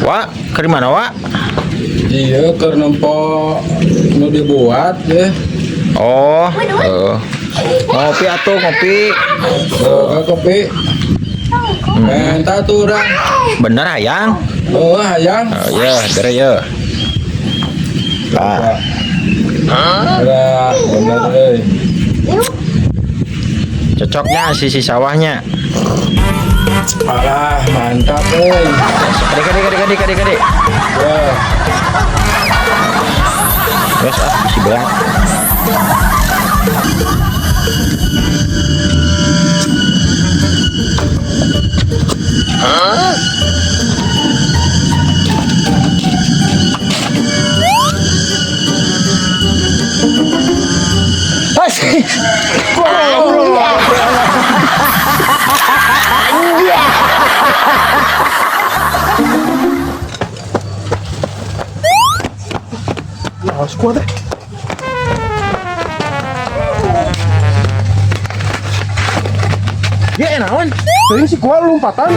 Wak, ke mana Wak? Iya, keur nempo nu dibuat ya. Oh, ngopi atuh ngopi. Oh, kopi. Menta tuh urang. Bener hayang? Oh, hayang. Oh, ya, bere ya. Lah, Lah, bener euy. cocoknya sisi sawahnya. Alah, mantap euy. Kade kade kade kade kade kade. Wah, Terus ah, bisi berat. Nah, kuat deh. Ya naon? Teuing si kuat lompatan.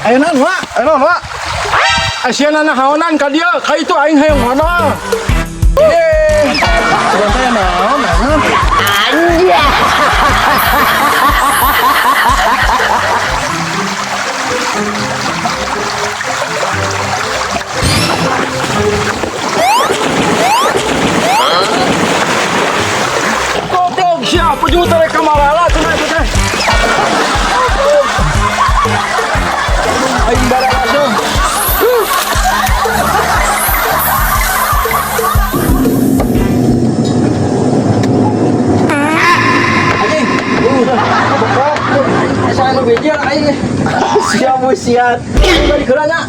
Ayo naon, Wak? Ayo naon, Wak? Asia nana haonan ka dieu, ka itu aing hayang mana? Eh, sebentar naon, naon. Goblok siapa juga tarik kamarala cenah itu teh. Aing barang. Siap siap. Balik heula nya.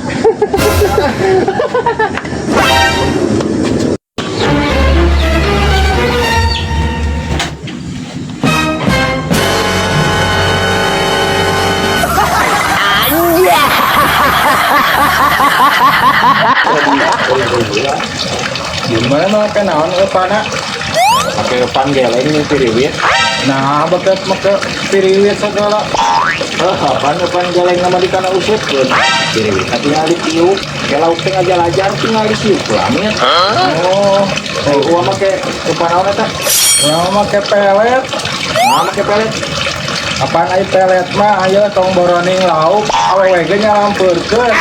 Gimana mah make naon eupana? Pakai pan geleng nih piriwit. Nah, beket make piriwit segala. Eh, apaan pan geleng nama di kana usutkeun. Piriwit tinggal ditiup, ke lauk teh ngajalajar tinggal ditiup lamit. Oh, Eh, uang make eupan naon eta? urang make pelet. Nah, make pelet. Apaan ai pelet mah ayo tong boroning lauk awewe ge nyalampeurkeun.